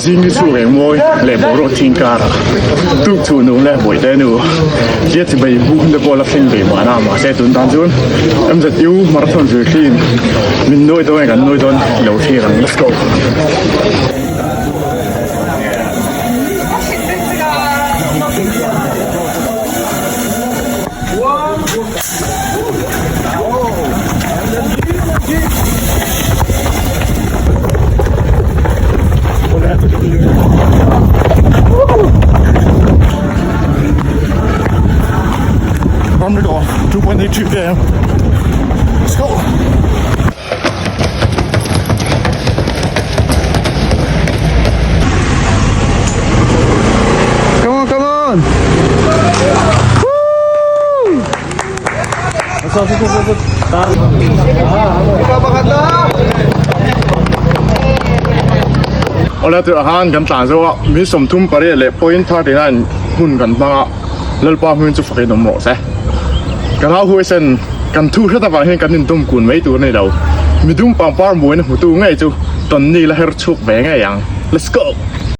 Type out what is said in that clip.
Zing ni chhuk eng mawi leh boruak thing karah tuk chhuh nung leh bawihte nu hliat chibai buk hun te pawh la thleng ve mahna mahse tun tan chuan MZU marathon zirthlin min nuai dawn nge kan nuai dawn lo thlir ang let's go. 2.82 km. Let's go. Come on, come on! Awle tûrah khan kan tlan zo a, min 38 leh 0.39 hun kan hmang a, Lalpa hming chu fakin awm rawh se. Kan hau huaisen kan thu hret avang hian kan intum kun mai tur a ni lo. Midum pangpar muaina hmutu ngei chu Tonni la her chhuak ve ngei ang. Let's go!